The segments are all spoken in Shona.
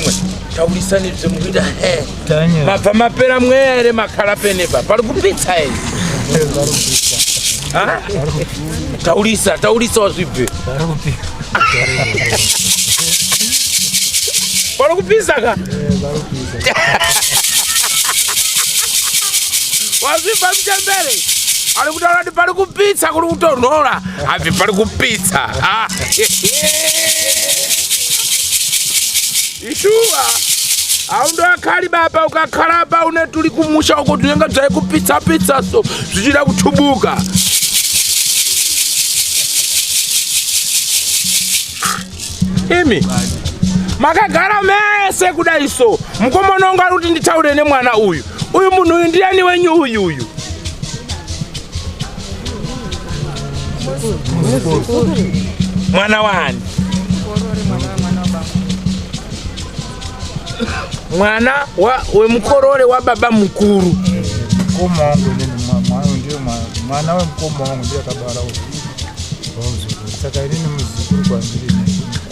Imwe taurisa nezvemukuita he. Mabva mapera mweya here makhala penepa? Pari kupitsa here? Ha? Taurisa, taurisa wazvibve. Pari kupisa ka? Wazvibva muchembere. Ari kutaura kuti pari kupitsa kuri kutonhora. Abve pari kupitsa. Ah. Ishuwa haundoakali baba ukakhala apa une tuli kumusha uko tunenge dzaikupitsa pitsa so zvichida kutubuka. Imi makagara mese kudai so mukomana wangu ari kuti nditaure nemwana uyu uyu munhu uyu ndiyani wenyu uyu uyu mwana waani mwana wemukorore wababa mukuru mukoma wangu inini mwana wemukoma wangu ndiye akabara muzukuru saka inini muzukuru kwandiri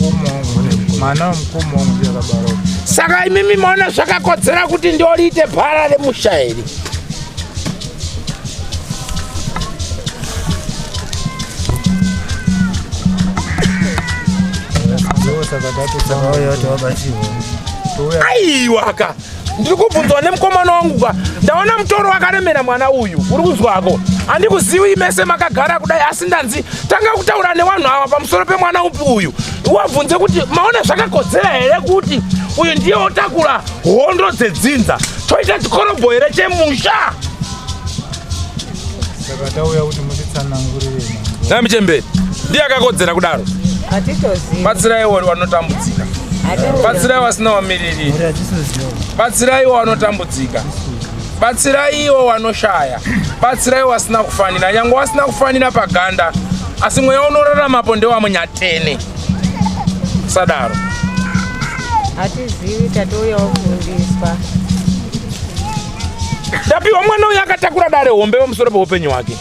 mukoma wangu mwana wemukoma wangu ndiye akabara saka imimi maona zvakakodzera kuti ndoriite bhara remusha here Aiwaka, ndiri kubvunzwa nemukomana wangu ka, ndaona mutoro wakaremera mwana uyu. Uri kunzwako? Handikuziwi mese makagara kudai, asi ndanzi tanga kutaura nevanhu ava pamusoro pemwana upi uyu, wabvunze kuti maona zvakakodzera here kuti uyu ndiye otakura hondo dzedzinza toita chikorobho here chemusha saka tauya kuti mutitsanangurire namichemberi ndiye akakodzera kudaro batsiraiwo vanotambudzika batsirai vasina vamiririri batsiraiwo vanotambudzika batsiraiwo vanoshaya batsiraiwo vasina kufanira nyange vasina kufanira paganda asi mweya unoraramapo ndewamunyatene sadaro hatizivi tatouyawo kufundiswa ndapiwa mwana uyu akatakura dare hombe pamusoro peupenyu hwake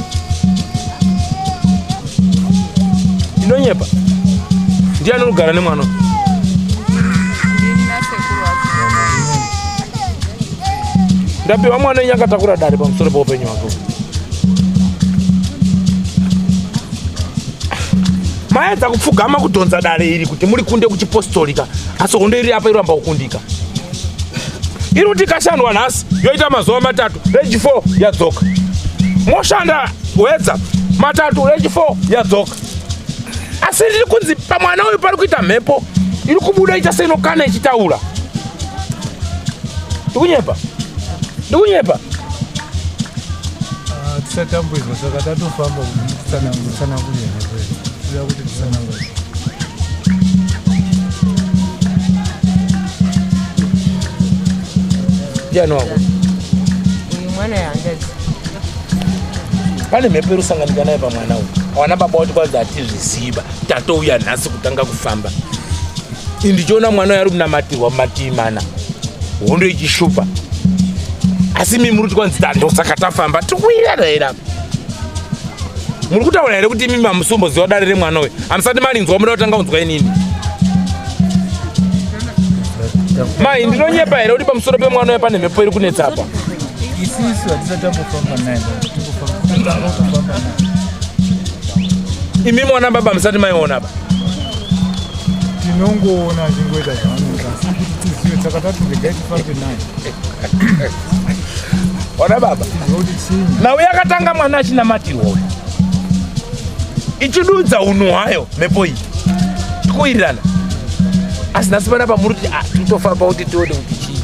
ndinonyepa ndiani unogara nemwana ndapiwa mwana uyu akatakura dare pamusoro peupenyu hwake Maedza kupfugama kudhonza dare iri kuti muri kunde kuchipostorika asi hondo iri apa iramba kukundika. Iri kuti ikashandwa nhasi yoita mazuva matatu reji 4 yadzoka. Moshanda wedza matatu reji 4 yadzoka. Asi riri kunzi pamwana uyu pari kuita mhepo iri kubuda ita seinokana ichitaura. Ndikunyepa? Ndikunyepa? Ah, tisatambudzwa saka tatofamba kuti titsanangure toda kuti titsanangure ndiani wako uyu mwana yangazi pane mhepo irusanganika naye pamwana uyu awana baba wati kwanzi hatizviziva tatouya nhasi kutanga kufamba indichiona mwana uyu ari kunamatirwa mumativi mana hondo ichishupa asi imi muri kuti kwanzi ndosaka tafamba tikuwirirana here apa muri kutaura here kuti imimi hamusomboziva dare remwana uyu hamusati marinzwa muda kutanga kunzwa inini mai ndinonyepa here kuti pamusoro pemwana uyu pane mhepo iri kunetsa apa isisu hatisati tambofamba naye totanga kufamba naye imi mwana baba musati maiona apa tinongoona achingoita zvaanoita asi kuti tizive saka tati regai tifambe naye ona baba nhau yakatanga mwana achinamatirwa uyu ichidudza unhu hwayo mhepo iyi tikuwirirana asi nhasi panapa muri kuti ah, totofamba kuti tione kuti chii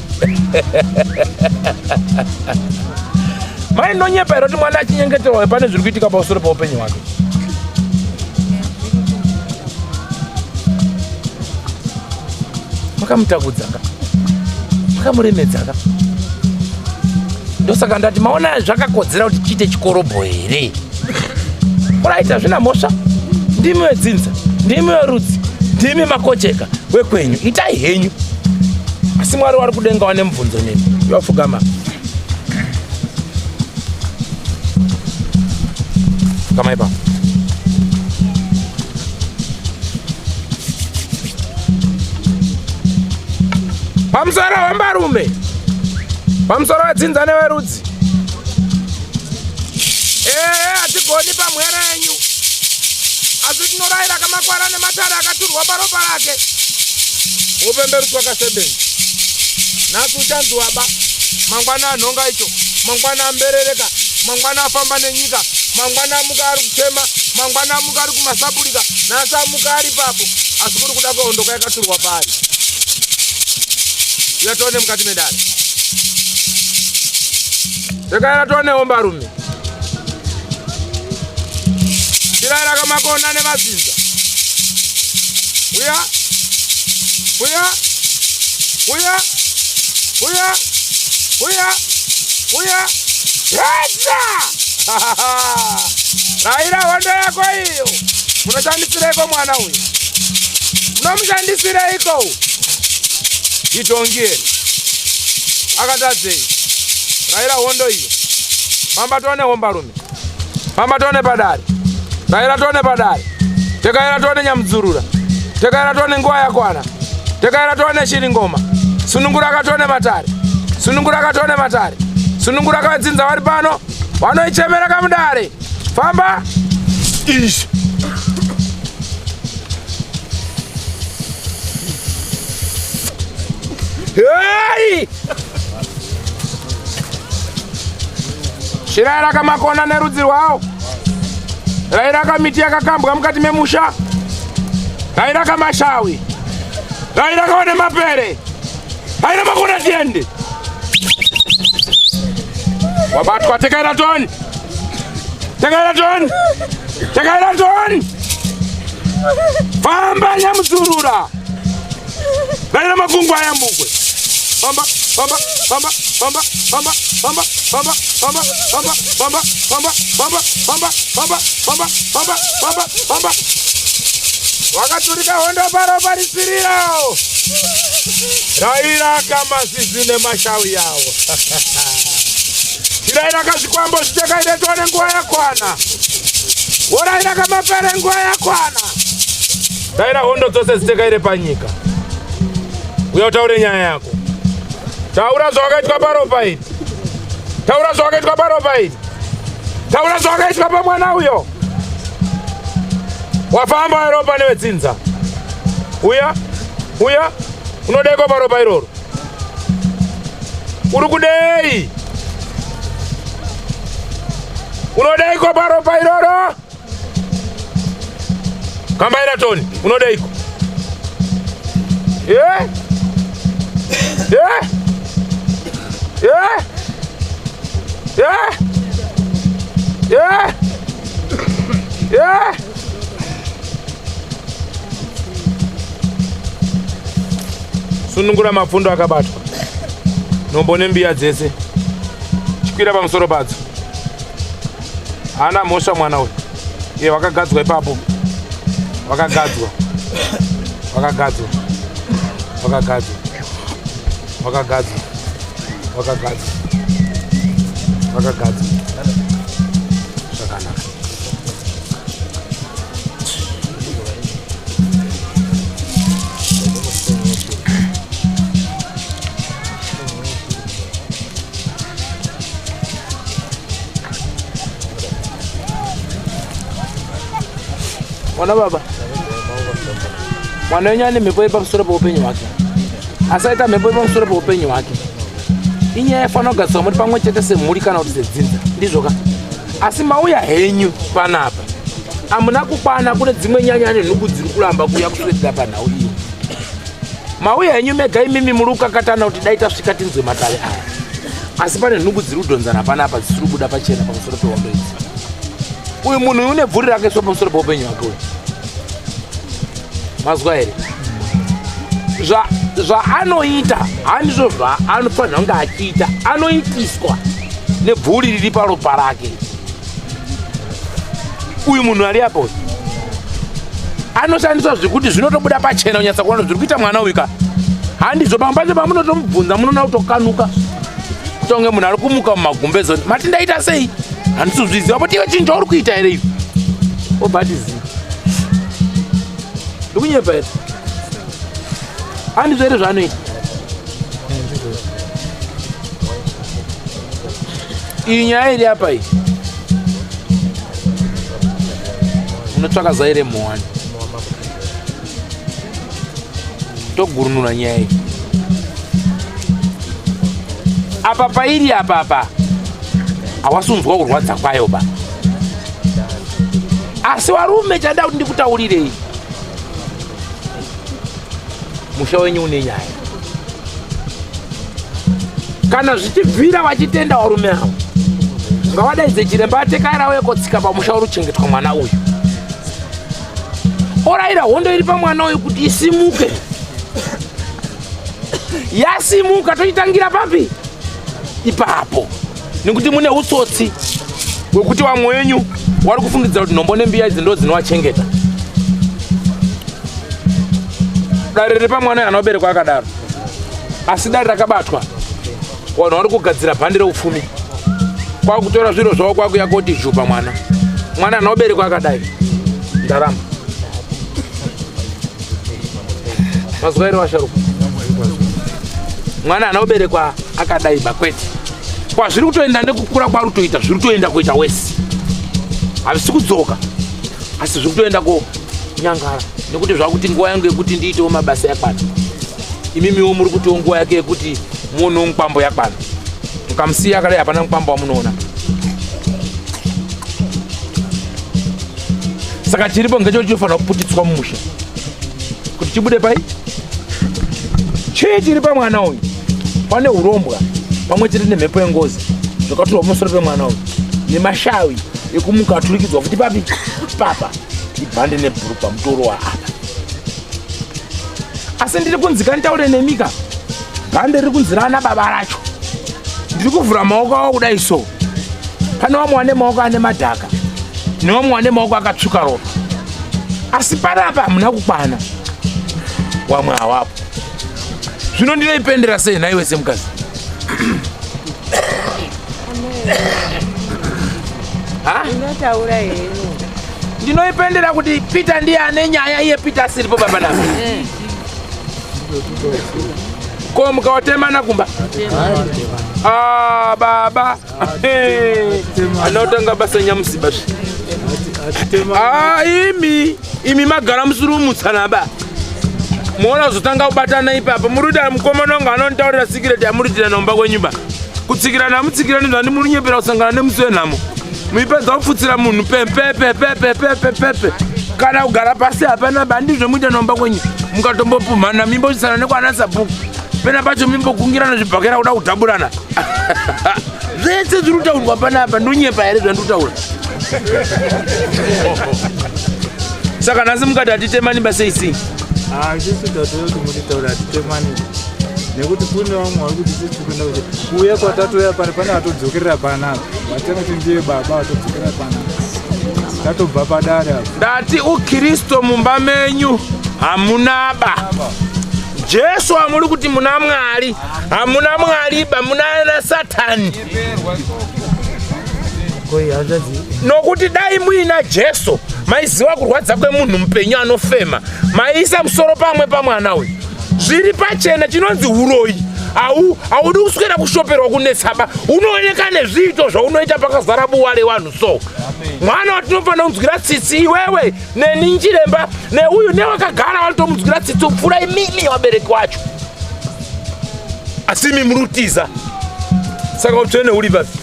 mai ndonyepa here kuti mwana achinyengeterwa pane zviri kuitika pamusoro peupenyu hwake makamutakudza ka makamuremedza ka ndosaka ndati maona zvakakodzera kuti chiite chikorobho here uraita zvina mhosva ndimi wedzinza ndimi werudzi ndimi makocheka wekwenyu itai henyu asi mwari wari kudenga wane mubvunzo nemi yofugama Kama ipa. Pamusoro wembarume. Pamusoro wedzinza newerudzi. Ehe, hatigoni pamwera yenyu. Asi tinorayira kamakwara nematare akaturwa paropa rake. Wopemberutswa kasebenzi. Nhasi uchanzi waba, mangwana anhonga icho, mangwana amberereka, mangwana afamba nenyika, mangwana amuka ari kuchema, mangwana amuka ari kumasapurika, nhasi amuka ari papo, asi kuri kuda kwehondo yakaturwa paari. Uya tione mukati medare. Takaera tione hombarume. Tiraira kamakona nevazinza. Uya. Uya. Uya. Uya. Uya. Uya. Yedza! Raira hondo yako iyo. Munoshandisireiko mwana uyu? Munomushandisireiko? Idhongi here? Akatadzei? Raira hondo iyo. Famba tione hombarume. Famba tione padare. Raira tione padare. Tekaira tione nyamudzurura. Tekaira tione nguva yakwana. Tekaira tione shiri ngoma. Sunungura akatione matare. Sunungura akatione matare. Sunungura akavadzinza vari pano. Vanoichemera kamudare. Famba. Ish. Hey! Shirai rakamakona nerudzi rwawo. Rairaka miti yakakambwa mukati memusha. Rairaka mashawi. Rairaka wane mapere. Raira makona tiende. Wabatwa tekaira toni. Tekaira toni. Tekaira toni. Famba nyamudzurura. Raira makungu ayambukwe. Famba, famba, famba, famba, famba, famba, famba, famba, famba, famba, famba, famba, famba, famba, famba, famba, famba, famba. Wakaturika hondo paropa risiriro. Rairaka mazizi nemashawi yawo. Rairaka zvikwambo zvitakaitwa nenguva yakwana. Worairaka mapere nguva yakwana. Daira hondo dzose dzitekaire panyika. Uya utaure nyaya yako. Taura zvawakaitwa paropa iri. Taura zvawakaitwa paropa iri. Taura zvawakaitwa pamwana uyo. Wafamba ropa nevedzinza. Uya, uya, unodeiko paropa iroro? Uri kudei? Unodeiko paropa iroro? Kambaira Tony, unodeiko? Eh? Eh? Eh? Eh? Eh? Eh? Sunungura mapfundo akabatwa. Nhombo nembiya dzese. Chikwira pamusoro padzo. Haana mhosva mwana uyu. Iye wakagadzwa ipapo. Wakagadzwa. Wakagadzwa. Wakagadzwa. Wakagadzwa. Wakagadzwa. Wakagadzwa. Zvakanaka. Mwana baba, mwana wenyu ane mhepo iri pamusoro peupenyu hwake, asaita mhepo iri pamusoro peupenyu hwake. Inyaya yafanira kugadziswa muri pamwe chete semhuri kana kuti sedzinza, ndizvo ka? Asi mauya henyu panapa amuna kukwana, kune dzimwe nyanya nenhubu dziri kuramba kuuya kuswedera panhau iyo. Mauya henyu mega imimi muri kukakatana kuti dai tasvika tinzwe matare aya, asi pane nhubu dziri kudhonzana panapa dzisiri kubuda pachena pamusoro pehondo idzi. Uyu munhu uyu une bvuri rakaiswa pamusoro peupenyu hwake uyu, mazwa here? Zvaanoita handizvo zvaanofanira kunge achiita, anoitiswa nebvuri riri paropa rake. Uyu munhu ari apo uyu anoshandiswa zvekuti zvinotobuda pachena kunyatsa kuona zviri kuita mwana uyu ka handizvo. Pamwe pacho pamunotomubvunza munoona kutokanuka kuita kunge munhu ari kumuka mumagumbezo, mati ndaita sei handisi kuzviziva, but iwe chinhu chauri kuita here iwe obva atiziva ndikunyepa here? Handizvo here zvaanoita? Iyi nyaya iri apa iyi unotsvaka zai remuwani togurunura nyaya iyi apa pairi apa apa hawasunzwa kurwadza kwayo ba asi warume chada kuti ndikutaurirei musha wenyu une nyaya kana zvichibvira vachitenda varume avo ngavadaidze chiremba atekaira uye kotsika pamusha uri kuchengetwa mwana uyu oraira hondo iri pamwana uyu kuti isimuke yasimuka tochitangira papi ipapo nekuti mune utsotsi hwekuti vamwe wenyu wari kufungidzira kuti nhombo nembiya idzi ndo dzinovachengeta dare riri pamwana uyu anoberekwa akadaro asi dare rakabatwa vanhu vari kugadzira bhandi reupfumi kwakutora zviro zvavo kwakuya koti zhupa mwana mwana anoberekwa akadai ndarama mazuva ere vasharuka mwana anoberekwa akadai bakwete kwazviri kutoenda nekukura kwari kutoita zviri kutoenda kuita wesi hazvisi kudzoka asi zviri kutoenda konyangara nekuti zvakuti nguva yangu yekuti ndiitewo mabasa yakwana imimiwo muri kutiwo nguva yake yekuti muonewo mukwambo yakwana mukamusiya akadai hapana mukwambo wamunoona saka chiripo ngechoti chinofanira kuputitswa mumusha kuti chibude pai chii chiri pamwana uyu pane urombwa pamwe chete nemhepo yengozi zvakaturwa pamusoro pemwana uyu nemashawi ekumuka aturikidzwa futi papi papa ibhande nebhurukwa mutoro waapa asi ndiri kunzi kanditaure nemika bhande riri kunzi rana baba racho ndiri kuvhura maoko avo kudai so pane vamwe vane maoko ane madhaka nevamwe vane maoko akatsvuka ropa asi panapa hamuna kukwana wamwe hawapo zvino ndinoipendera sei nhaiwe semukadzi Unotaura henyu. Ndinoipendera kuti Peter ndiye ane nyaya iye Peter asiripo baba navo. Eh. Ko mukawatemana kumba? Ah baba. Anotanga basa nyamusiba. Ah imi imi magara musiri umutsana ba. Muona kuzotanga kubatana ipapa muri kuti mukomana wangu anonitaurira sikireti yamuriitira nomba kwenyu ba. Kutsikirana hamutsikirani zvandi muri nyepera kusangana nemusi wenhamo. Muipedza kupfutsira munhu pepepepepepepepe kana kugara pasi hapana ba ndizvo muita nomba kwenyu mukatombopumhana mimbosana nekwana sabhuku pena pacho mimbokungirana zvibhakera kuda kudhaburana zvese zviri kutaurwa panapa ndonyepa here zvandikutaura saka nhasi mukati hatitemani basa isi ah, isusu tatoya kuti mutitaura hatitemani nekuti kune vamwe vari kuti isusu kuenda kuti kuuya kwatatoya pane pane vatodzokerera panapa vatanga kuti ndiye baba vatodzokerera panapa tatobva padare apa ndati ukristu mumba menyu hamunaba jesu amuri kuti muna mwari hamuna mwari ba muna na satani nokuti dai muina jesu maiziva kurwadza kwemunhu mupenyu anofema maiisa musoro pamwe pamwana uyu zviri pachena chinonzi uroyi haudi kuswera kushoperwa kunetsaba unooneka nezviito zvaunoita pakazara buwa revanhu so mwana watinofanira kunzwira tsitsi iwewe neni nchiremba neuyu newakagara wanotomunzwira tsitsi kupfuura imimi wabereki wacho asi imi muri kutiza saka utsvene huri papi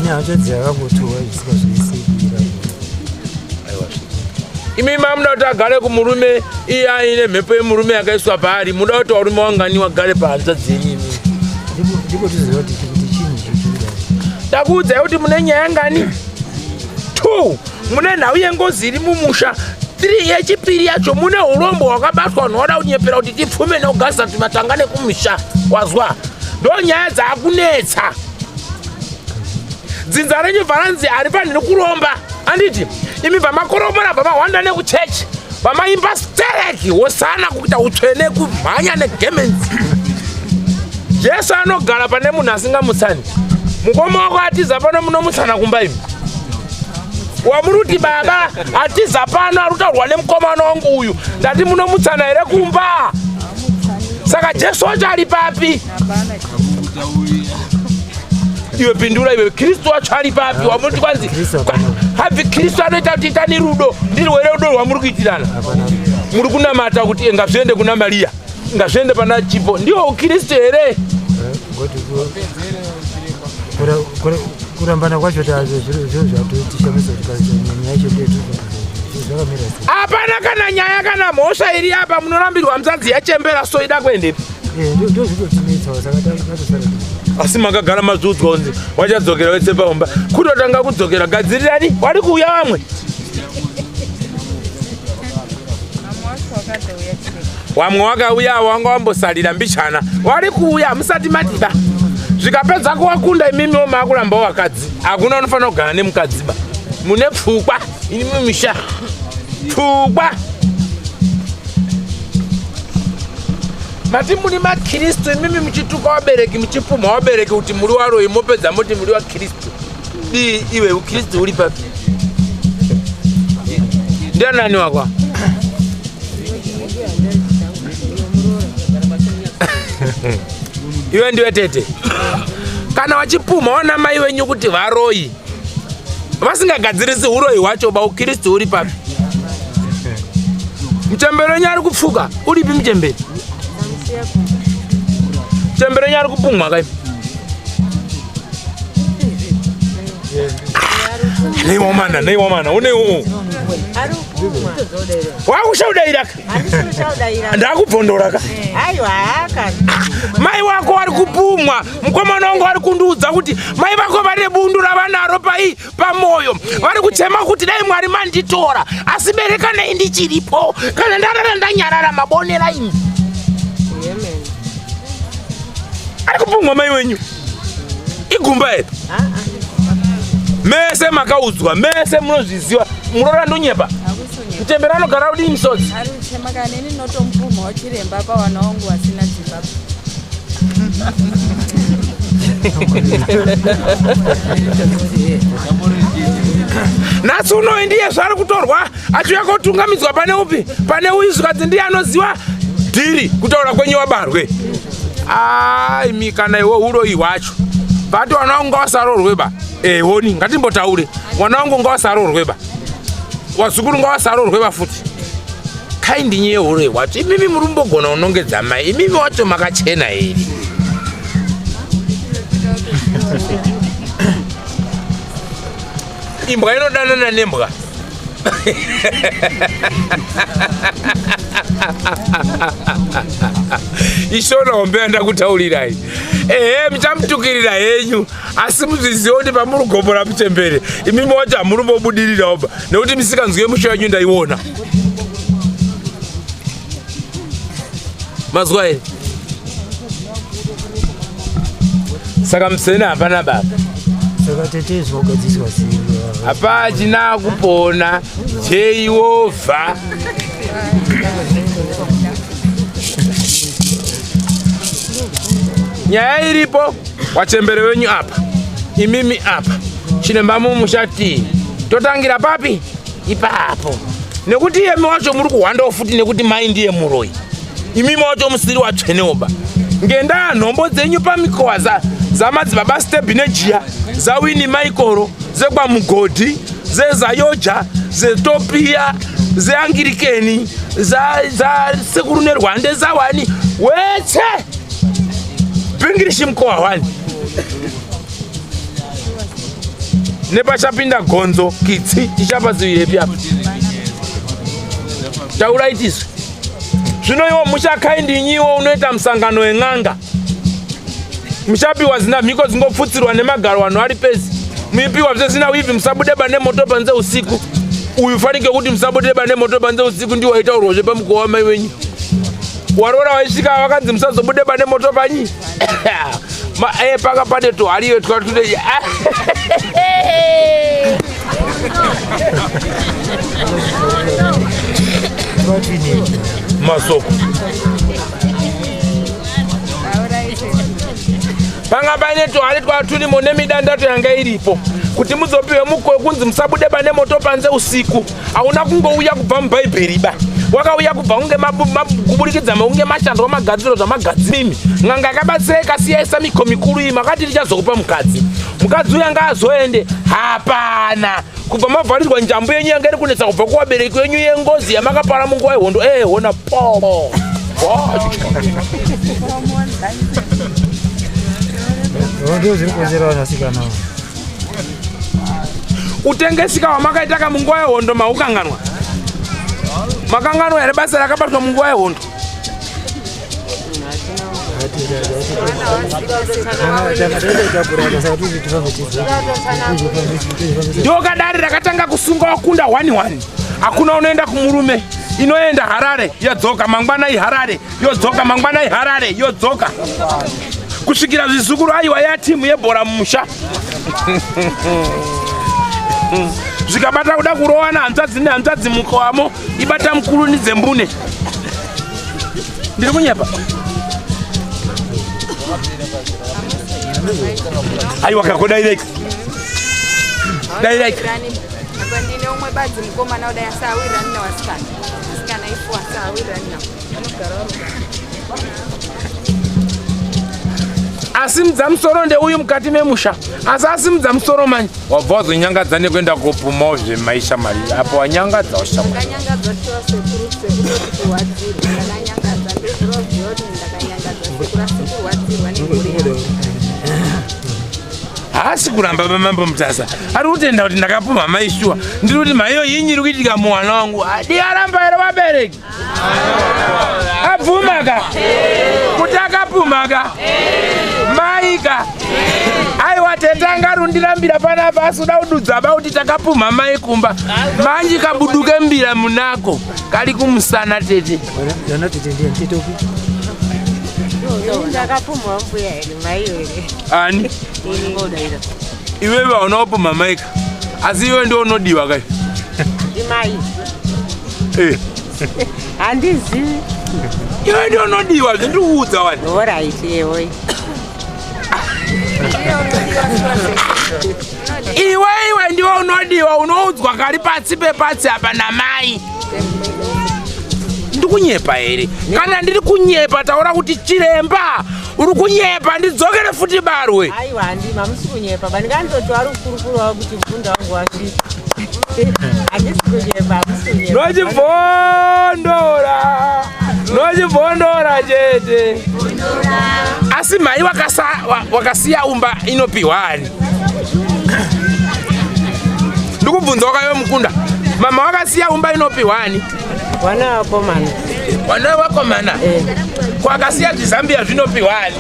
ine hanzvadzi yakangotorwa zvisikazviisekira imi mamuda kuti agare kumurume iye aine mhepo yemurume yakaiswa paari muda kuti varume wangani wagare pahanzvadzi yenyu imi ndiko tiziva kuti chinhu chikuda takuudzai kuti mune nyaya ngani 2 mune nhau yengozi iri mumusha 3 yechipiri yacho mune urombo hwakabatwa vanhu vada kunyepera kuti tipfume nekugasa tumatanga nekumusha wazwa ndo nyaya dzaakunetsa dzinza renyu bvaranzi harifaniri kuromba anditi imi bvamakoromora bvamahwanda nekuchechi vamaimba stereki hosana kuita utsvene kumhanya negemenzi jesu anogara pane munhu asingamutsani mukoma wako atiza pano munomutsana kumba imi wamuri kuti baba atiza pano ari kutaurwa nemukomana wangu uyu ndati munomutsana here kumba saka jesu wacho ari papi Iwe pindura iwe, Kristu wacho ari papi? Wamuti kwanzi habvi Kristu anoita kuti itani rudo, ndirwere rudo rwamuri kuitirana. Muri kunamata kuti ngazviende kuna Mariya, ngazviende pana Chipo. Ndiwo uKristu here? Kurambana kwacho zviro zvatotishamisa kuti nyaya yacho zvakamira sei. Hapana kana nyaya kana mhosva iri apa. Munorambirwa muzadzi yachembera, so ida kuendepi? Ndozvitotinetsawo, saka tatosara. Asi makagara mazviudzwa kunzi wachadzokera wese paumba, kutotanga kudzokera gadzirirani, wari kuuya vamwe. Wamwe wakauya wanga wambosalira mbichana, wari kuuya musati matiba zvikapedza kuwakunda. Imimiwo maakurambawo vakadzi, hakuna unofanira kugara nemukadzi ba mune pfukwa. Imi misha pfukwa mati muri maKristu, imimi muchituka vabereki, muchipumha vabereki kuti muri waroyi, mopedza moti muri waKristu. Dii iwe, uKristu uri papi? Ndianani wakwa? Iwe ndiwe tete, kana wachipumha wana mai wenyu kuti varoyi, vasingagadzirisi uroyi hwacho ba, uKristu uri papi? Muchembere wenyu ari kupfuka uripi? Muchembere, muchembere wenyu ari kupumwa kai? Neiwamana, neiwamana, uneiwo wakushaudairaka, ndakubvondoraka. Mai wako vari kupumwa, mukomana wangu ari kundiudza kuti mai vako vane bundu ravanaro pai pamwoyo, vari kuchema kuti dai Mwari manditora, asi berekanai ndichiripo. Kana ndarara ndanyarara, mabonera imi. Ari kupumwa mai wenyu igumba here? Mese makaudzwa, mese munozviziva. Murora ndonyepa? Mutemberi anogara kudii misodzi? Ari kuchema kana ini notomupumhawo chiremba pawana wangu wasina dzimba. Nhasi unoyi ndiye zvaari kutorwa achiuya kotungamidzwa pane upi, pane uyu, zvikadzi ndiye anoziva dhiri kutaura kwenyu wabarwe. Aimi kana iwe uroyi hwacho bati wana wangu ngawasarorwe ba. Ehoni, ngatimbotaure, mwana wangu ngawasarorwe ba, wazukuru ngawasarorwe ba futi. Kaindinyi yehuroyi hwacho? Imimi muri kumbogona unongedza mai, imimi wacho makachena here? Imbwa inodanana nembwa. Ishona hombe yandakutaurirai. Ehe, muchamutukirira henyu, asi muzvizive kuti pamuri kugombora muchembere, imimi wacho hamuri mbobudirirawo ba, nekuti misikanzwi yemusha wenyu ndaiona mazwa here? Saka musene hapana baba. Saka tete, zvogadziswa sei? Hapachina kupona cheiwovha. Nyaya iripo, wachembere wenyu apa, imimi apa, chinemba mumushati, totangira papi ipapo? Nekuti iyemi wacho muri kuhwandawo futi, nekuti mai ndiye muroyi, imimi wacho musiri watsvenewoba. Ngendaa nhombo dzenyu pamikowa zamadzibaba Stebi nejiya zawini Maikoro, zekwamugodhi, zezayoja, zetopia, zeangirikeni, zasekuru nerwande, zawani wetse pingirishi mukowa hwani nepachapinda gonzo kitsi tichapadzivirepi apa? Tauraitiswe zvino. Iwo muchakaindinyiwo unoita musangano wen'anga, muchapiwa zina mhiko dzingopfutsirwa nemagaro, vanhu vari pezi muipiwa zvezina wivhi, musabude bane moto panze usiku. Uyu fanike kuti musabude bane moto panze usiku ndiwo waitaurwazve pamukowa wamai wenyu. Warora waisvika vakanzi musazobude bane moto panyi. Panga pane tuhariyo twatune masoko, panga paine tuhari twatunimo nemidandato yanga iripo kuti muzopiwe muko wekunzi musabude pane moto panze usiku. Hauna kungouya kubva mubhaibheri ba. Wakauya kubva kunge kuburikidza mekunge mashandwa magadziro zvamagadzirimi. N'anga yakabatsira ikasiya isa miko mikuru iyi makati tichazokupa mukadzi. Mukadzi uya ngaazoende hapana. Kubva mavharirwa njambu yenyu yanga iri kunetsa kubva kuvabereki venyu yengozi yamakapara munguva yehondo. Eh hona po. Ndio zviri kukonzera vanasikana ava. Utengesika hwamakaita ka munguva yehondo maukanganwa. Makanganwa here basa rakabatwa munguva yehondo? Ndokadari rakatanga kusunga wakunda 1 1. Hakuna unoenda kumurume. Inoenda Harare yodzoka mangwana iHarare yodzoka mangwana iHarare yodzoka kusvikira zvizukuru aiwa yatimu yebhora mumusha zvikabata kuda kurowana hanzvadzi nehanzvadzi mukowamo ibata mukuru nidzembune ndiri kunyepa aiwa kako dai dai Apa ndine umwe badzi mukomana udai asi awirirani nevasikana. Vasikana ifu asi awirirani navo. Vanogara vari Asimudza musoro ndeuyu mukati memusha asi asimudza musoro manje wabva wazonyangadza nekuenda kopumawo zvemaisha mari apo wanyangadza ushamwari. Ndakanyangadza shuwa sekuru sekuru kuti kurwadzirwa. Ndakanyangadza ndozviroziva kuti ndakanyangadza sekuru asi kurwadzirwa nemhuri yangu. Haasi kuramba bamambo Mutasa ari kutenda kuti ndakapumha mai shuwa ndiri kuti maiyo yinyi iri kuitika muwana wangu adi aramba here vabereki abvumaka kuti akapumhaka maika aiwa tete angarundirambira panapa asi uda kududza ba kuti takapumha mai kumba manji kabuduke mbira munako kari kumusana tete Ndakapumha mbuya here mai here ani iwewe hauna kupumha maika asi iwe ndiwe unodiwa kai ndimai eh. handizivi iwe ndiwe unodiwa zvendikuudza wani orit yewoi iwe iwe ndiwe unodiwa unoudzwa kari patsi pepatsi apa namai ndikunyepa here kana ndiri kunyepa taura kuti chiremba uri kunyepa ndidzokere futi barwe aiwa handima hamusi kunyepa bandikandoti wari kukurukurawo kuti mukunda wangu wasvika handisi kunyepa hamusi kunyepa nochibvondora nochibvondora chete asi mhai wakasiya umba inopiwa ani ndikubvunza wakaiwe mukunda mama wakasiya umba inopiwa ani wana wakomana wana wakomana eh. kwakasiya zvizambiya zvinopiwa ani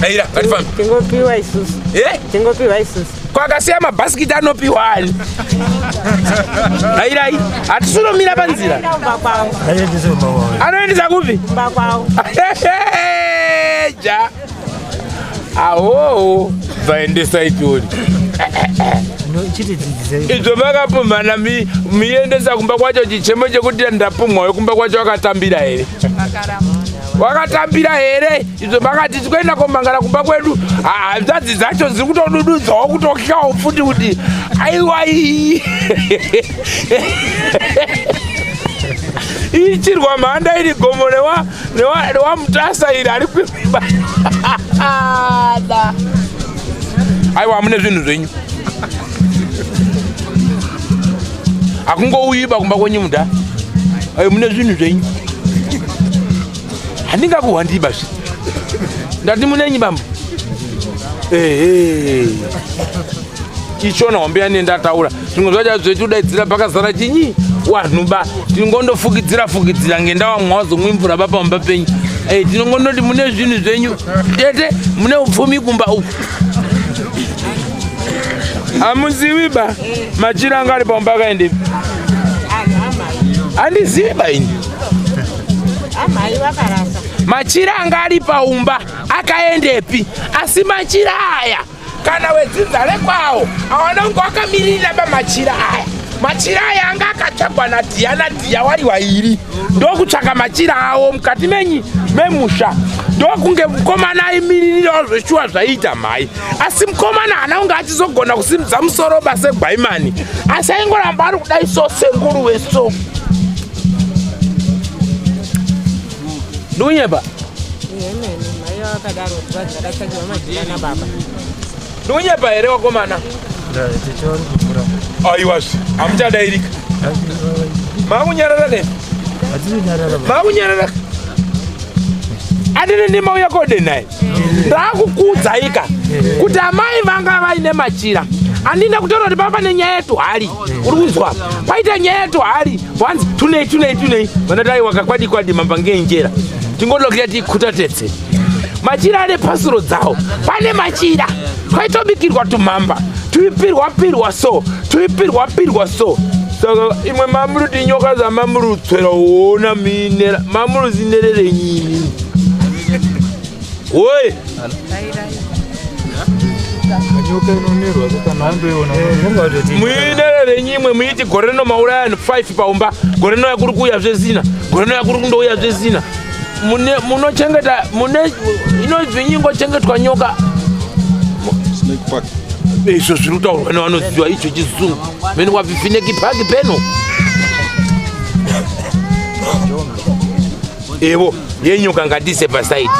daira ngatifambe tingopiwa isusu eh? tingopiwa isusu kwakasiya mabhasikiti anopiwa ani dairai hatisinomira panzira anoendesa kupi ja aho vaendesa itori izvo vakapumhana miendesa kumba kwacho chichemo chekuti ndapumhwayo kumba kwacho wakatambira here wakatambira here izvo vakati tikuenda komangara kumba kwedu hanzvadzi dzacho dziri kutodududzawo kutotyawo futi kuti aiwa iyi ichirwa mhanda iri gomo rewamutasa iri ari kuiba aiwa mune zvinhu zvenyu hakungouyiba kumba kwenyu mudha ayo mune zvinhu zvenyu handingakuhwandiba zve ndati munenyi bambo ehe ichona hombe yane ndataura zvimwe zvacho zvetudaidzira pakazara chinyi wanhu ba tinongondofukidzira fukidzira ngendawa mwazomwi mvura ba pamba penyu eh, tinongondoti mune zvinhu zvenyu tete mune upfumi kumba uku hamuzivi ba machira anga ari pamba akaendepi handizivi ba ini machira anga ari paumba akaendepi asi machira aya kana wedzinza rekwawo awana kunge wakamirira pamachira aya machira aya anga akatsvagwa nadhiya nadhiya wari wairi ndokutsvaka machira awo mukati menyi memusha Ndokunge mukomana aimiririrawo zveshuwa zvaiita mhai, asi mukomana haana kunge achizogona kusimudza musoro ba segwaimani, asi aingoramba ari kudai so senguruve so. Ndikunyepa? Ndikunyepa here wakomana? Aiwazve, hamuchadairika. Makunyarara ne? Makunyarara. Andini ndimauya kodenai. Ndakukuudzaika kuti amai vanga vaine machira. Andina kutaura kuti papa nenyaya yetuhari. Uri kunzwa? Paita nyaya yetuhari. Wanzi tunei tunei tunei. Vanoti aiwa kakwadi kwadi mamba ngenjera. Tingodokira tikuta tetse. Machira ane pasuro dzawo. Pane machira. Kwaitobikirwa tumhamba. Tuipirwa pirwa so. Tuipirwa pirwa so. Saka imwe mamuri tinyoka dzamamuri kutswera woona minera. Mamuri zinerere nyini. Woi. Nyoka inonerwa kana wandoiona. Muinerere nyimwe muiti gore rino mauraya vanhu 5 paumba. Gore rino yakuri kuuya zvezina. Gore rino yakuri kundouya zvezina. Mune munochengeta mune inonzi ingochengetwa nyoka. Snake Park. Izvo zviri kutaurwa nevanoziva icho chizungu. Mene kwavifineki park peno. Evo yenyoka ngatise pasaidi.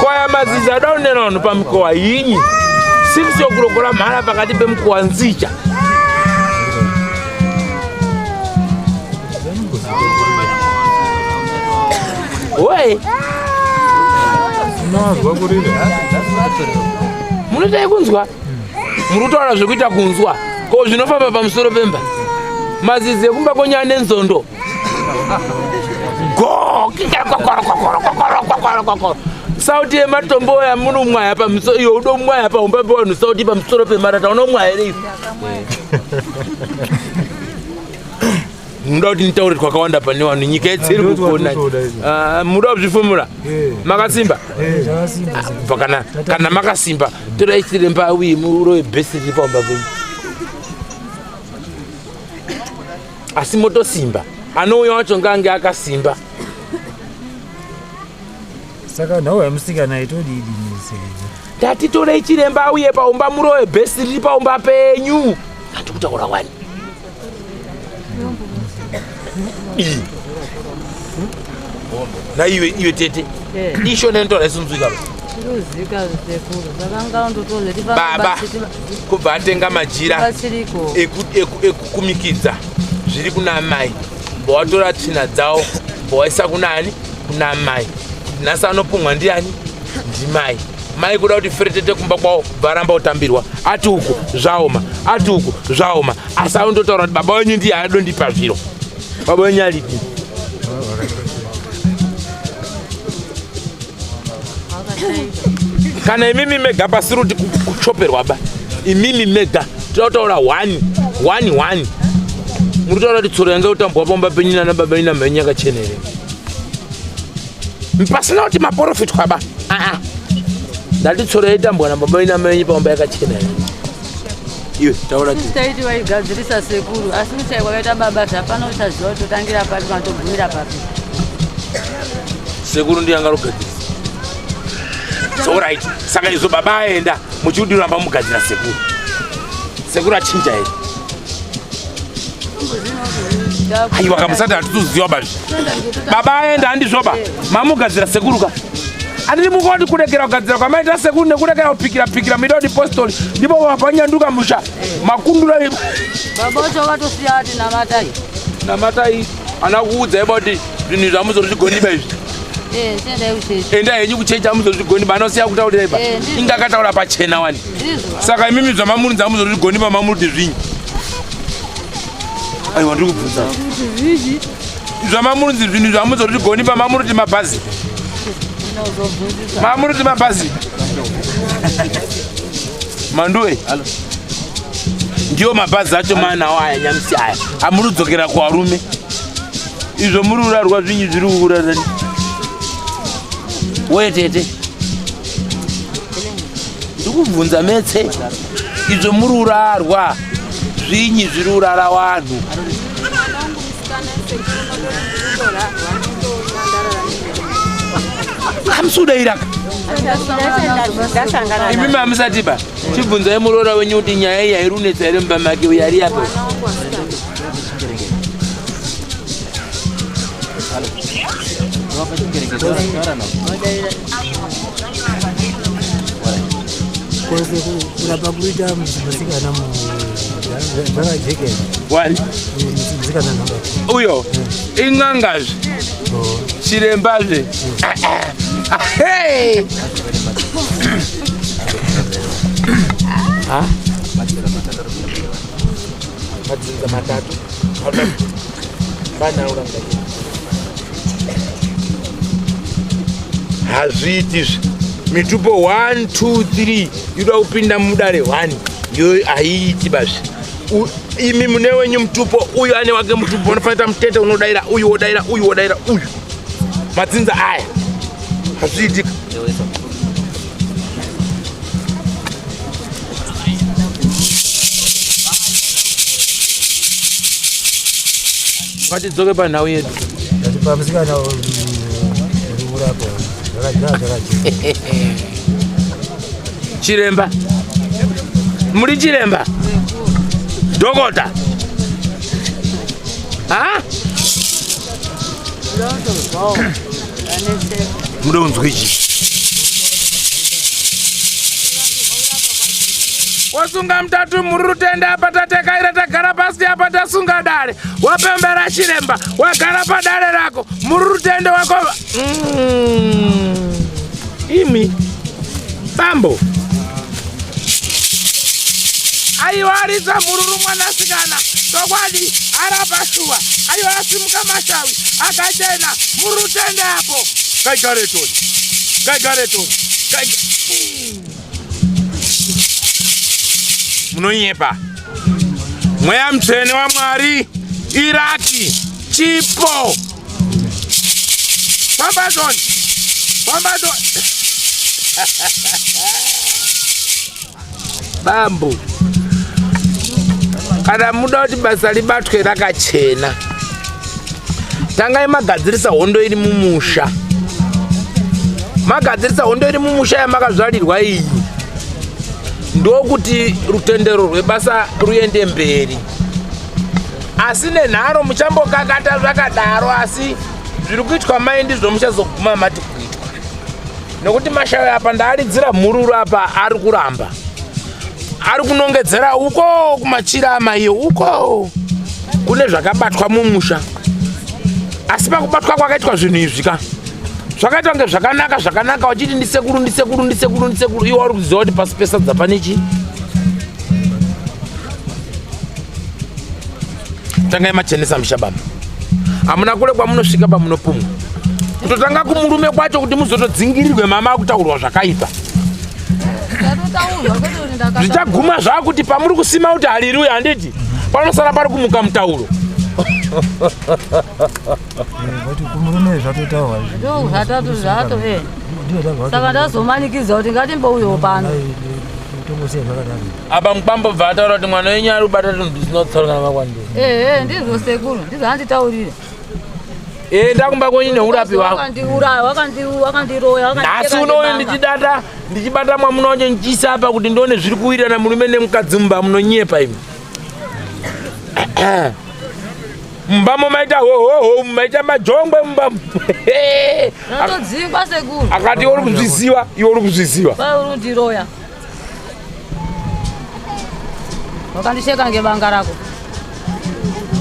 Kwaya mazizi ada kunena vanhu pamikowa yinyi. 6 yokurokora mhala pakati pemukowa nzicha. Woi. Unonzwa kurira. Munoita kunzwa? Muri kutaura zvekuita kunzwa. Ko zvinofamba pamusoro pemba? Mazizi ekumba kwenyu ane nzondo. Go! Sauti yematombo yamunomwaya pamusoro iyo udomwaya paumba pevanhu sauti pamusoro pemarata unomwaya here iwe? Munoda kuti nditaure twakawanda pane vanhu nyika yetseri kukona. Ah, munoda kuzvifumura? Makasimba? Bva kana kana makasimba torai chiremba auye murove bhesi riri paumba penyu. Asi motosimba. Anouya wacho ngaange akasimba. Saka nhau yemusikana itodii dini? Ndati torei chiremba auye paumba murove bhesi riri paumba penyu. Andikutaura wani. Naiwe iwe tete. Isho nentora isunzwika. Baba kubva atenga majira ekukumikidza zviri kuna amai. Mbowatora tsvina dzawo mbowaisa kuna ani? Kuna amai. Nhasi anopumwa ndiani? Ndimai. Mai kuda kuti feretete kumba kwavo varamba kutambirwa. Ati uku zvaoma, ati uku zvaoma. Asi anondotaura kuti baba wenyu ndiye adondipa zviro. Baba wenyu alipi? Kana imimi mega pasiri kuti kuchoperwa ba. Imimi mega toda kutaura 1 1 1. Muri kutaura kuti tsoro yanga kutambwa pamba penyu nana baba ina mhenyu yakachena here? Pasina kuti maporofitwa ba. Ah. Ndati tsoro yaitambwa na baba ina mhenyu pamba yakachena here? Iwe taura ti. Taiti vaigadzirisa sekuru asi kuchai kwakaita baba zvapano uchaziva kuti totangira papi kana togumira papi. Sekuru ndiye anga rogadzirisa. So right. Saka izvo baba aenda muchidi ramba mugadzira sekuru. Sekuru achinja here? Aiwa kamusati hatituziwa bazvi. Baba aenda handizvoba. Mamugadzira sekuru ka. Andiri mukoti kurekera kugadzira kwamaita sekuru nekurekera kupikira pikira muida kuti postori ndipo papanyanduka musha makundura. Baba wacho vakatosiya ati namatai. Namatai ana kuudza iba kuti zvinhu izvi hamuzozvigoniba izvi. Endai henyu kuchechi hamuzozvigoniba anosiya kutaurira iba. Inga akataura pachena wani. Saka imimi zvamamurinzi hamuzozvigoniba mamuri kuti zvinyi. Aiwa ndiri kubvunza. Zvamamurinzi zvinhu izvi hamuzozvigoniba mamuri kuti mabhazi. Mamuri kuti mabhazi. Manduwe. Ndiyo mabhazi acho maanawo aya nyamusi aya. Amuri kudzokera kuvarume. Izvo muri kurarwa zvinyi zviri kukurarani. Woye tete. Ndikubvunza metse. Izvo muri kurarwa zvinyi zviri kurara vanhu. Hamusi kudairaka. Imi mamusati ba. Chibvunzai muroora wenyu kuti nyaya iyi hairi kunetsa here mumba make uyo ari apa. Kwese kurapa kuita musikana zvakajekera. Wani? Musikana nhamba. Uyo in'angazve. Oh. Chirembazve. Hey! Ha? Madzinza matatu. Bana uranga. Hazviiti izvi. Mitupo 1 2 3 yoda kupinda mudare 1 yo haiiti bazvi. Imi mune wenyu mutupo, uyu ane wake mutupo, unofanira mutete unodaira uyu wodaira uyu wodaira uyu. Madzinza aya hazviitika. Ngatidzoke panhau yedu. Pamusikana uri kurapa zvakajeka. Chiremba, muri chiremba, dhokota, ha? Muda unzwe ichi. Wasunga mutatu muri rutende apa tatekaira tagara pasi apa tasunga dare wapembera chiremba wagara padare rako muri rutende wako imi bambo aiwa aridza mhururu mwanasikana chokwadi arapa shuwa aiwa asimuka mashawi akachena murutende apo kaikaretoni kaikaretoni kai munonyepa mweya mutsvene wamwari iraki chipo famba zoni famba zoni bambo kana muda kuti basa ribatwe rakachena tangai magadzirisa hondo iri mumusha magadzirisa hondo iri mumusha yamakazvarirwa iyi ndokuti rutendero rwebasa ruende mberi asi nenharo muchambokakata zvakadaro asi zviri kuitwa mai ndizvo muchazoguma mati kuitwa nokuti mashavi apa ndaaridzira mhururu apa ari kuramba ari kunongedzera uko kumachira amaiyo uko kune zvakabatwa mumusha asi pakubatwa kwakaitwa zvinhu izvi ka zvakaitwa kunge zvakanaka zvakanaka wachiti ndisekuru ndisekuru ndisekuru ndisekuru iwe wari kuziva kuti pasi pesadza pane chii tangai machenesa musha baba hamuna kure kwamunosvika pamunopumwa kutotanga kumurume kwacho kuti muzotodzingirirwe mama akutaurwa zvakaipa zvichaguma zvakuti pamuri kusima kuti hariruya handiti panosara pari kumuka mutauro saka ndazomanikidza kuti ngatimbouyewo pano apa mukwambo bva ataura kuti mwana wenyu ari kubata tunhu tusina kutsaurana makwandiri ehe ndizvo sekuru ndizvo anditaurira enda kumba kwenyu neurapi wako wakandiroya nhasi unouyu ndichidata ndichibata mwamuna wacho ndichiisa apa kuti ndione zviri kuwirirana murume nemukadzi mumba munonyepa imi mumba momaita hohoho maita majongwe mumba ndatodzingwa sekuru akati iwe uri kuzviziva iwe uri kuzviziva uri kundiroya wakandisheka ngebanga rako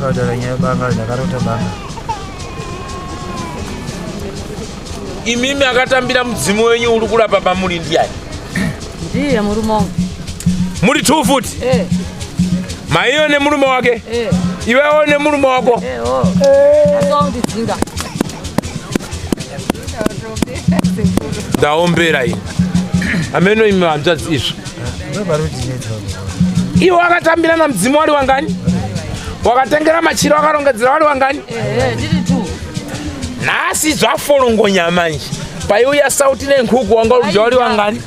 Ndakataura nyaya banga ndakarota banga. Imimi akatambira mudzimu wenyu uri kurapa pamuri ndiyani? Ndiye murume wangu. Muri two futi? Eh. Maiyo nemurume wake? Eh. Iwewo nemurume wako? Eh, oh. Asi waundidzinga. Ndaombera ini. Ameno imi hanzvadzi izvo. Iwe wakatambira namudzimu wari wangani? Wakatengera machira wakarongedzera wari wangani? Nhasi zvaforongonya manje. Paiuya sauti nenkuku wanga uri wari wangani?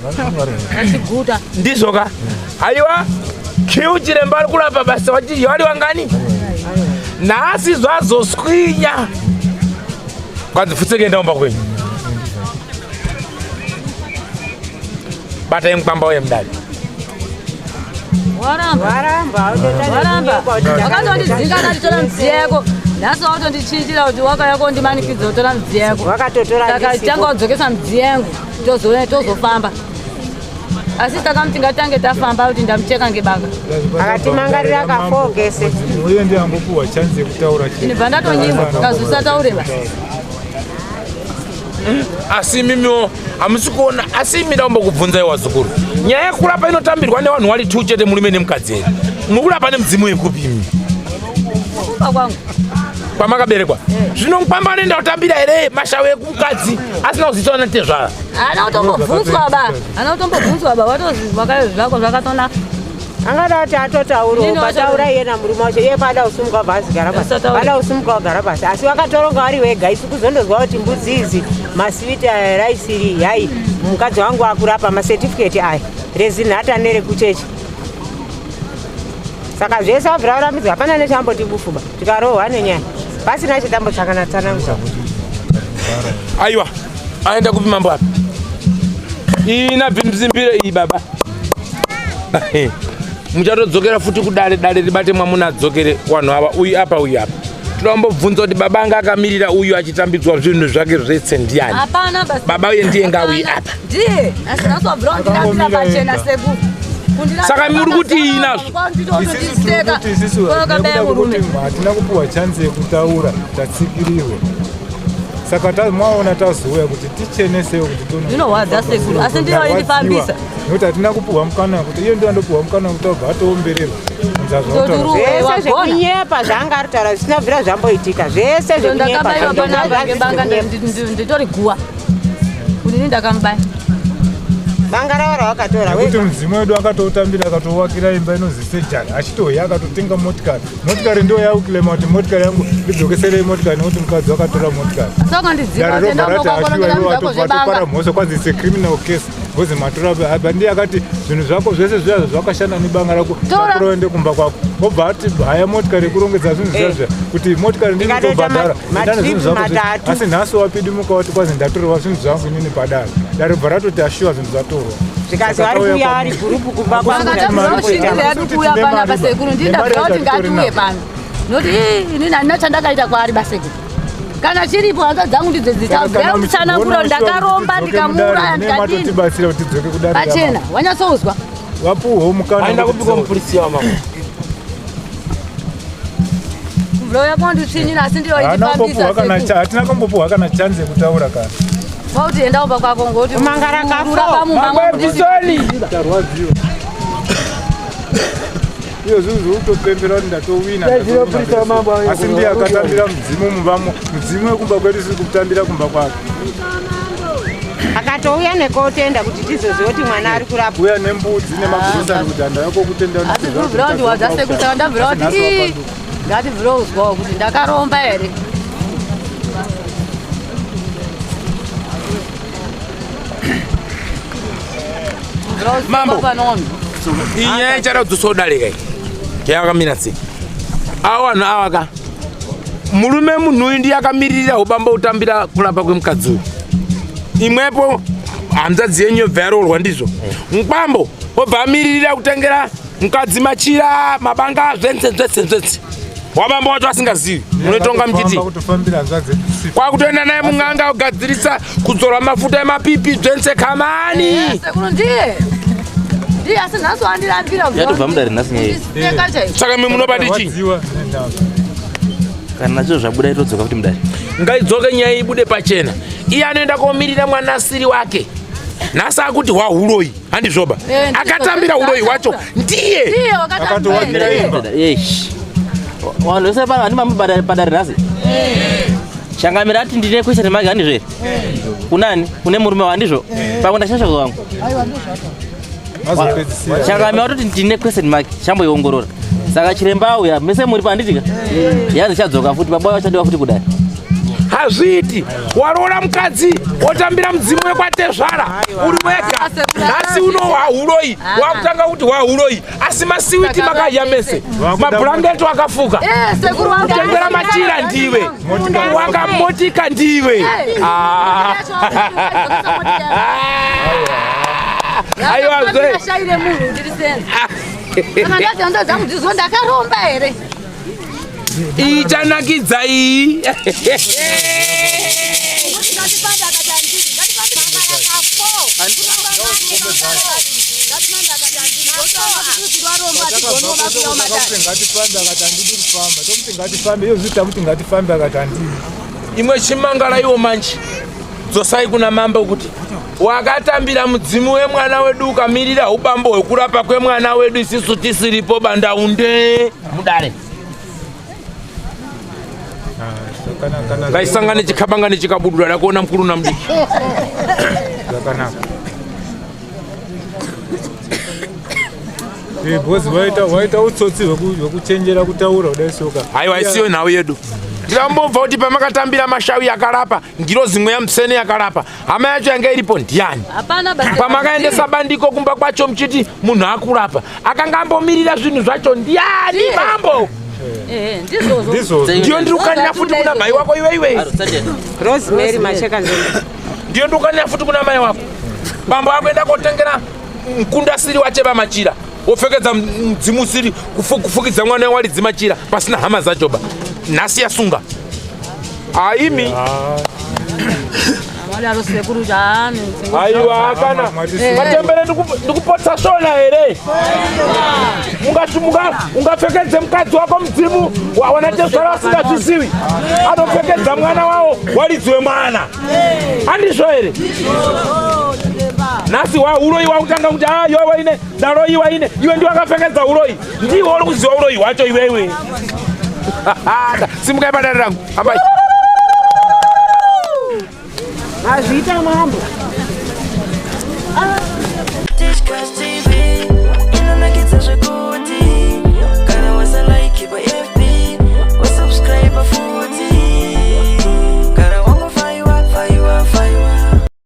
Ndizvo ka? Aiwa kiu chiremba ari kurapa basa wachidya wari wangani? Nhasi zvazoswinya. Kwanzi futseke ndaomba kwenyu. Batai mukwamba uye mudare. Waramba. Waramba, Waramba. Wakatondidzinga akatitora midziyo yako. Nhasi wakatondichinjira kuti wakauya kondimanikidza kutora midziyo yako. Wakatotora Saka ndisipo. tanga wadzokesa midziyo yangu tozoona tozofamba. Asi takamuti ngatange tafamba kuti ndamucheka ngebanga. Akatimangarira kafokese. Uye ndiye angopuwa chance yekutaura chete. Ndibva ndatonyimwa kazvisataure ba. Asi imimiwo hamusi kuona, asi imi ndambokubvunzai wazukuru, nyaya yekurapa inotambirwa nevanhu wari two chete, murume nemukadzi here? Muri kurapa nemudzimu yekupi imi? Kumba kwangu. Kwamakaberekwa. Zvino mukwamba anoenda kutambira here mashawo ekumukadzi asina kuziviswa natezvara? Haana kutombobvunzwa ba. Haana kutombobvunzwa ba. Watozi zvako zvakatonaka. Angada kuti atotaurawo, Nini wacho- pataura iye namurume wacho, iye paada kusimuka wabva azigara pasi, Usataure. pada kusimuka wagara pasi, asi vakatoronga vari vega. Isu kuzondozwa kuti mbudzi idzi, masiviti aya, raisiri hai, mukadzi wangu akurapa, masetifiketi aya rezinhata nerekuchechi. Saka zvese vabvira varambidzwa, hapana nechamboti bufuba, tikarohwa nenyaya pasina chitambotsakana tsanangura. Aiwa, aenda kupi mambo apa? Ina bvimzimbire iyi baba. Muchatodzokera futi kudare, dare ribate mwamuna adzokere vanhu ava, uyu apa uyu apa. Tinombobvunza kuti baba anga akamirira uyu achitambidzwa zvinhu zvake zvese ndiani? Hapana basi. Baba uye ndiye ngauye Hapana. apa. Ndiye. Asi nhasi wabvira kundirambira pachena sekuru. Saka muri kuti inazvo? Isusu tiri kuti isusu nekuda kwekuti hatina kupuwa chance yekutaura, tatsikirirwa. Saka maona tazouya kuti tichenesewo kuti tione. Zvinorwadza sekuru, asi ndiyo indifambisa. Nekuti hatina kupuhwa mukana wekuti iye ndiye andopuhwa mukana wekuti abva atoombererwa. Zvese zvekunyepa zvaanga ari kutaura zvisina kubvira zvamboitika, zvese zvekunyepa. Ndakabaiwa panapa ngebanga, nditori guwa. Kuti ini ndakamubaya. Banga ravo rawakatora Nekuti mudzimu wedu akatoutambira, akatowakira imba inonzi sejari, achitouya akatotenga motikari. Motikari ndiyo yakuclaima kuti motikari yangu, ndidzokeserei motikari nekuti mukadzi wakatora motikari. Asi wakandidzima Dare kuti enda robva rati undokakorongera ashuwa, zvako iwe watopara zvebanga. mhosva, kwanzi it's a criminal case because matora apa. Ndiye akati zvinhu zvako zvese zviya zvakashanda nebanga rako, Tora. takura uende kumba kwako. Obva ati haya motikari yekurongedza zvinhu zviya zviya kuti motikari Ndikatoita ndinotobhadhara enda nezvinhu matrip zvako zvese. matatu. Asi nhasi wapidimuka wati kwanzi ndatorerwa zvinhu zvangu inini padare. Dare bva ratoti ashuwa zvinhu zvatorwa. Zvikanzi vari kuuya vari gurupu kumba kwangu. Saka tabvira kushingira yedu kuuya panapa sekuru, ndii ndabvira kuti ngatiuye pano. Noti ii inini handina chandakaita kwaari basekuru. Kana chiripo hanza dzangu ndidzo dzitabvira kutsanangura kuti ndakaromba ndikamuuraya ndikadini. Matotibatsira kuti tidzoke kudare. Pachena wanyatsouzwa. Vapuhwo mukana. Aenda kupikwa mupurisi wa mama. Mvura yakonditsvinyira asi ndiyo Haana indifambisa kumbopuhwa kana sekuru. hatina kumbopuhwa kana chance yekutaura kana. Kwauti enda kumba kwako ngoti Kumangara kafo. urapa mumba Mambo mwangu. episoli. Tarwadziwa. Iyo zvinhu zvekutopembera kuti ndatowina, ndatowina. Asi ndiye akatambira mudzimu mubamo, mudzimu wekumba kwedu siri kutambira kumba kwake. Akatouya nekotenda kuti tizoziva kuti mwana ari kurapwa. Uya nembudzi nemagurosari kuti handaya kokutenda. Asi ndobvira kuti wadza sekuru, saka ndabvira kuti ii ngatibvire uzwawo kuti ndakaromba here. Mambo. Panono. Iyi nyaya ichada kudzosa kudare kai. Yakamira sei? Ava vanhu ava ka. Murume munhu uyu ndiye akamiririra ubamba kutambira kurapa kwemukadzi uyu. Imwepo hanzvadzi yenyu yobva yaroorwa ndizvo. Mukwambo wobva amiririra kutengera mukadzi machira, mabanga, zvense zvese zvese. Wabamba wacho asingazivi. Munotonga muchiti kutofambira hanzvadzi yedu sipo. kwakutoenda naye mun'anga kugadzirisa kudzorwa mafuta emapipi zvense kamani. Sekuru ndiye. Ndiye asi nhasi wandirambira. Yatobva mudare nhasi nyaya iyi. Ndiseka chaizvo. Saka imi munobati chii? Tarwadziwa nendava. Kana nacho zvabuda itodzoka futi mudare. Ngaidzoke nyaya ibude pachena. Iye anoenda komirira mwana asiri wake. Nhasi akuti hwahuroyi, handizvoba? Eh, ndizvo. Akatambira huroyi hwacho ndiye. Ndiye wakatambira. Akatowakira imba. Eish. Vanhu vese pano handimambo padare nhasi. Changamira ati ndine question mark, handizvo here? Kunani? Kune murume wandizvo? Pamwe ndashasha wangu. Mazopedzisira. Changamira watoti ndine question mark, chamboiongorora. Saka chiremba auya, mese muri panditika? Yanzi chadzoka futi, baba vachadiwa futi kudare. Hazviiti. Waroora mukadzi wotambira mudzimu wekwatezvara uri wega. Nhasi uno hwahuroyi, wakutanga kuti hwahuroyi, asi masiwiti makadya mese, mabhurangeti wakafuka, Eh, sekuru wangu. kutengera machira ndiwe, wakamotika ndiwe. Ah. Aiwa zve. Shaire munhu ndiri senza. Saka ndati hanzvadzi dzangu dziziwe ndakaromba here? Iyi ichanakidza iyi. Ngatifambe akati handidi kufamba, tokuti ngatifambe iyo zviti takuti ngatifambe akati handidi. Imwe chimangala iwo manje dzosai kuna mambo kuti wakatambira mudzimu wemwana wedu ukamirira ubambo hwekurapa kwemwana wedu isisu tisiripo bandaunde mudare. Ngaisangane chikabanga nechikabudura dakuona mukuru namudiki. Zvakanaka. Because waita utsotsi hwekuchenjera kutaura kudai soka. Haiwa isiyo nhau yedu. Ndikambobva kuti pamakatambira mashawi yakarapa, ngirozi mweya mutsvene yakarapa, hama yacho yanga iripo ndiani? Hapana basa. Pamakaendesa bandiko kumba kwacho muchiti munhu akurapa, akanga ambomirira zvinhu zvacho ndiani mambo? Ndizvozvo. Ndizvozvo. Ndiyo ndiri kukanira futi kuna mai wako iwe iwe. Rosemary Macheka Nzombe. Ndiyo ndiri kukanira futi kuna mai wako. Bambo akuenda kotengera mukundasiri wacheva machira. Wopfekedza mudzimu usiri kufukidza mwana waridzi machira pasina hama dzachoba. Nhasi yasunga. Aimi. Madaro sekuru chani. Aiwa kana. Matembere ndikupotsa shona here? Ungapfekedze mukadzi wako mudzimu wanatezvara vasingazvisiwi. Anopfekedza mwana wawo waridzi wemwana. Handizvo here? Nhasi uroyi wakutanga kuti yowe ine ndaroyiwa ine iwe ndiwe wakapfekedza uroyi. Ndiwe uri kuziva uroyi hwacho iwewe. Simukai padare rangu. Amai. Mazviita mambo. Tichkach TV, inonakidza zvekuru.